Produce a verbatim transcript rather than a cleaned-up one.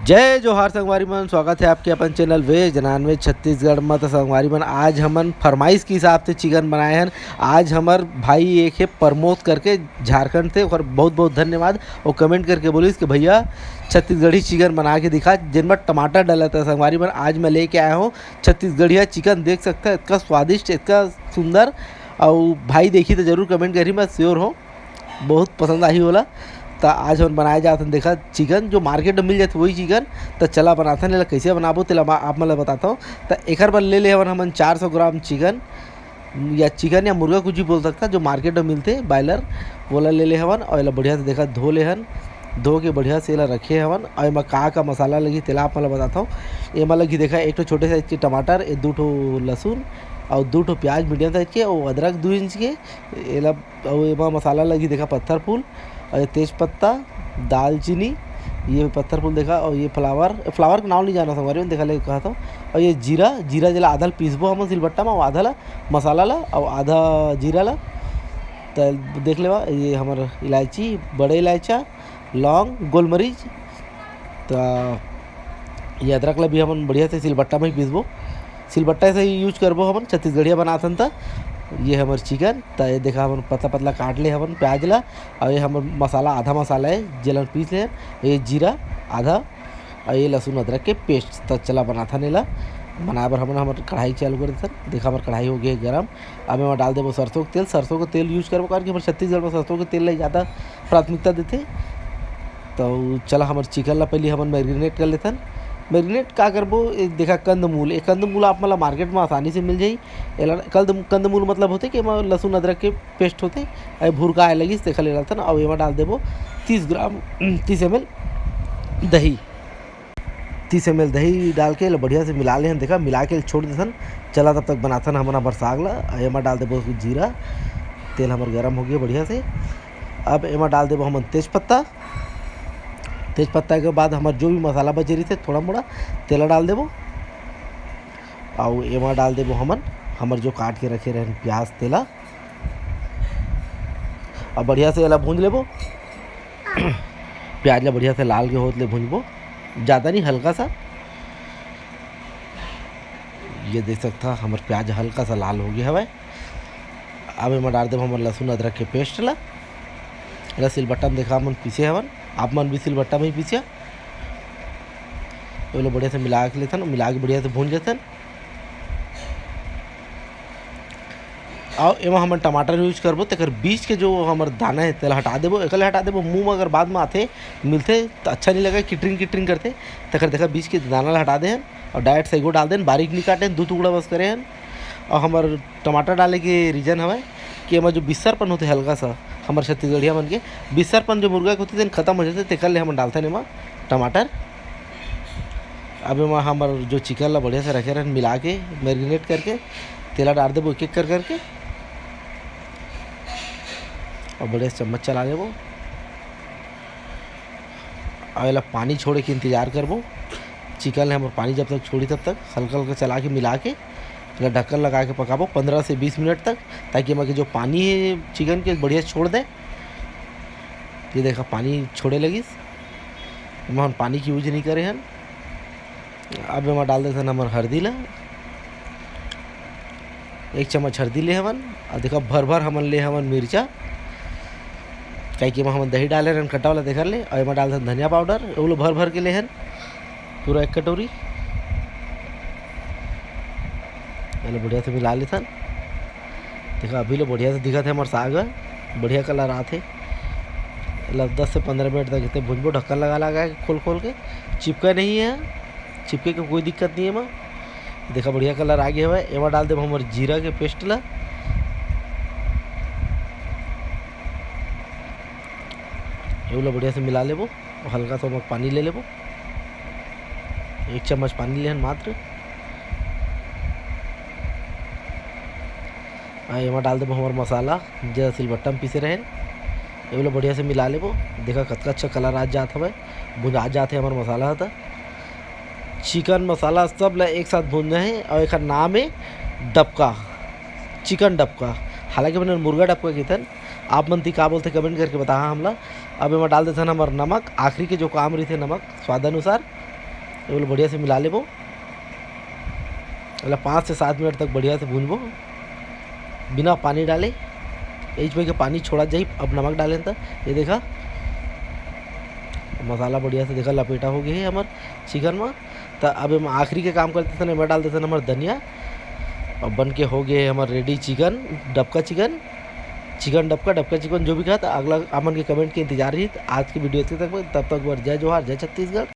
जय जोहार संगवारी मन, स्वागत है आपके अपन channel veg non veg Chhattisgarh में। तो संगवारी मन, आज हमन फरमाइश के हिसाब से चिकन बनाए हन। आज हमर भाई एक है प्रमोद करके, झारखंड से, ओकर बहुत बहुत धन्यवाद। और कमेंट करके बोलिस कि भैया, छत्तीसगढ़ी चिकन बना के दिखा, जिनमें टमाटर डला था। संगवारी मन, आज मैं लेके आया हूँ छत्तीसगढ़िया चिकन। देख सकता है, इतना स्वादिष्ट, इतना सुंदर। और भाई देखी तो जरूर कमेंट करी, मैं श्योर हूँ बहुत पसंद आही ओला। त आज हमन बनाए जात हन, देखा, चिकन जो मार्केट में मिल जाथे वही चिकन। त चला बनाथन, एला कइसे बनाबो तेला मा-, आप मन ल बताथव। त एकर बर ले ले हवन हमन चार सौ ग्राम चिकन, या चिकन या मुर्गा कुछ भी बोल सकता, जो मार्केट में मिलथे बॉयलर, वोला ले ले हवन। और एला बढ़िया से, देखा, धो ले हन। धो के बढ़िया से एला रखे हवन। और एमा का का मसाला लगही तेला आप मन ल बताथव। एमा लगही, देखा, एक ठो छोटे साइज के टमाटर, ए दू ठो लहसुन, और दू ठो प्याज मीडियम साइज के, और अदरक दू इंच के। एला अउ एमा मसाला लगही, देखा, पत्थर फूल, और ये तेज पत्ता, दालचीनी, ये पत्थर फूल, देखा, और ये फ्लावर, फ्लावर के नाम नहीं जाना संगवारी मन, देखा ले कहा था। और ये जीरा, जीरा जेला आधा ल पीसबो हमन सिलबट्टा में, आधा ला मसाला ला और आधा जीरा ला। त देख लेवा, ये हमर इलायची, बड़े इलायचा, लौंग, गोलमरीच। त ये अदरक ला भी हमन बढ़िया से सिलबट्टा में ही पीसबो। सिलबट्टा से ही यूज करबो हमन, छत्तीसगढ़िया बनाथन त। ये हमर चिकन, त ये देखा, हमन पतला पतला काट ले हमन प्याज ला। और ये हमर मसाला, आधा मसाला है, जेला पीस ले। ये जीरा आधा, और ये लहसुन अदरक के पेस्ट। त चला बनाथन एला। बनाए बर हमन हमर कढ़ाई चालू कर देथन। देखा, हमर कढ़ाई हो गए गरम। अब एमा डाल देबो सरसों के तेल। सरसों के तेल यूज करबो, कारण कि हमर छत्तीसगढ़ में सरसों के तेल ला ज़्यादा प्राथमिकता देथे। तो चला, हमर चिकन ला पहले हमन मैरिनेट कर लेथन। मैरिनेट का करबो, ए, देखा, कंदमूल, ए कंदमूल आप मन ला मार्केट में आसानी से मिल जाही। एला कंद-, कंदमूल मतलब होथे कि एमा लहसुन अदरक के पेस्ट होथे। ए भुरका आए लगिस, तेखर ले डालथन। अउ एमा डाल देबो तीस ग्राम, तीस एम एल दही। तीस एम एल दही डाल के एला बढ़िया से मिला लेहन। देखा, मिला के छोड़ देथन। चला, तब तक बनाथन हमन हमर साग ला। अउ एमा डाल देबो जीरा। तेल हमर गरम हो गया बढ़िया से। अब एमा डाल देबो हमन तेज पत्ता। तेज पत्ता के बाद हमर जो भी मसाला बचे रहिथे थोड़ा मोड़ा, तेला डाल देबो। अउ एमा डाल देबो हमन हमर जो काट के रखे रहन प्याज, तेला। अब बढ़िया से एला भूंज लेबो। प्याज ला बढ़िया से लाल के होत ले भूंजबो, ज़्यादा नहीं, हल्का सा। ये देख सकता, हमर प्याज हल्का सा लाल हो गया हवय। अब एमा डाल देबो हमर लहसुन अदरक के पेस्ट ला। एला सिलबट्टा में, देखा, हमन पीसे हवन, आप मन भी सिलबट्टा में ही पीसिया। एला बढ़िया से मिला के लेथन, मिला के बढ़िया से भूंज लेथन। अउ एमा हमन टमाटर यूज करबो, तेकर बीच के जो हमर दाना है, तेला हटा देबो, एकला हटा देबो। मुंह में अगर बाद में आथे, मिलथे, त अच्छा नहीं लगे, किटरिंग किटरिंग करथे। तेकर देखा, बीच के दाना ला हटा दे हन, अउ डायरेक्ट सही को डाल देन, बारीक नहीं काटे हन, दू टुकड़ा बस करे हन। अउ हमर टमाटर डाले के रीजन हवय कि एमा जो बिस्सरपन होथे हल्का सा, हमर छत्तीसगढ़िया मन के बिस्सरपन जो मुर्गा के होथे, तेन खत्म हो जाथे, तेकर ले हमन डालथन एमा टमाटर। अब एमा हमर जो चिकन ला बढ़िया से रखे रहन, मिला के, मैरिनेट करके, तेला डाल देबो एक एक कर करके, अउ बढ़िया से चम्मच चला लेबो। अउ एला पानी छोड़े के इंतजार करबो। चिकन ले हमर पानी जब तक छोड़ी, तब तक हल्का हल्का चला के, मिला के, एला ढक्कन लगा के पकाबो पंद्रह से बीस मिनट तक, ताकि एमा के जो पानी है चिकन के, बढ़िया छोड़ दे। ये देखा, पानी छोड़े लगिस। एमा हम पानी के यूज नहीं करे हन। अब एमा डाल देथन हमर हरदी ला, एक चम्मच हरदी ले हवन। अउ देखा, भर भर हमन ले हवन मिर्चा, काहे कि एमा हमन दही डाले रहन खट्टा वाला, तेकर ले। अउ एमा डाल देथन धनिया पाउडर, ओलो भर भर के ले हन, पूरा एक कटोरी। एला बढ़िया से मिला लेथन। देखा, अभी ले बढ़िया से दिखत हे हमर साग ह, बढ़िया कलर आथे। एला दस से पंद्रह मिनट तक इतने भूंजबो, ढक्कन लगा लगा के, खोल खोल के। चिपका नहीं है, चिपके के कोई दिक्कत नहीं है एमा। देखा, बढ़िया कलर आ गया हवय। एमा डाल देबो हमर जीरा के पेस्ट ला, एहू ला बढ़िया से मिला लेबो। हल्का सा ओमा पानी ले लेबो, एक चम्मच पानी लेहन मात्र। आ, एमा डाल देबो हमर मसाला, जे सिलबट्टा में पीसे रहेन, एहू ला बढ़िया से मिला लेबो। देखा, कतका अच्छा कलर आ जात हवय, भुंजा जात हे हमर मसाला ह त। चिकन मसाला सब ला एक साथ भूंजना हे, अउ एखर नाम हे डबका, चिकन डबका। हालांकि हमन मुर्गा डबका कहिथन, आप मन ती का बोलथे, कमेंट करके बताहा हमला। अब एमा डाल देथन हमर नमक, आखिरी के जो काम रहिथे नमक, स्वाद अनुसार। एला बढ़िया से मिला लेबो। एला पाँच से सात मिनट तक बढ़िया से भूनबो बिना पानी डाले। एच में के पानी छोड़ा जाही। अब नमक डालेन त ये देखा, मसाला बढ़िया से देखा लपेटा हो गया है हमर चिकन में। त अब एमा आखिरी के काम कर देथन, एमा डाल देथन हमर धनिया। अब बन के हो गए हमर ready chicken, Dabka chicken, chicken Dabka, Dabka chicken जो भी कहा। त अगला आप मन के कमेंट के इंतजार रही। त आज की वीडियो इतने तक, तब तक बर जय जोहार, जय छत्तीसगढ़।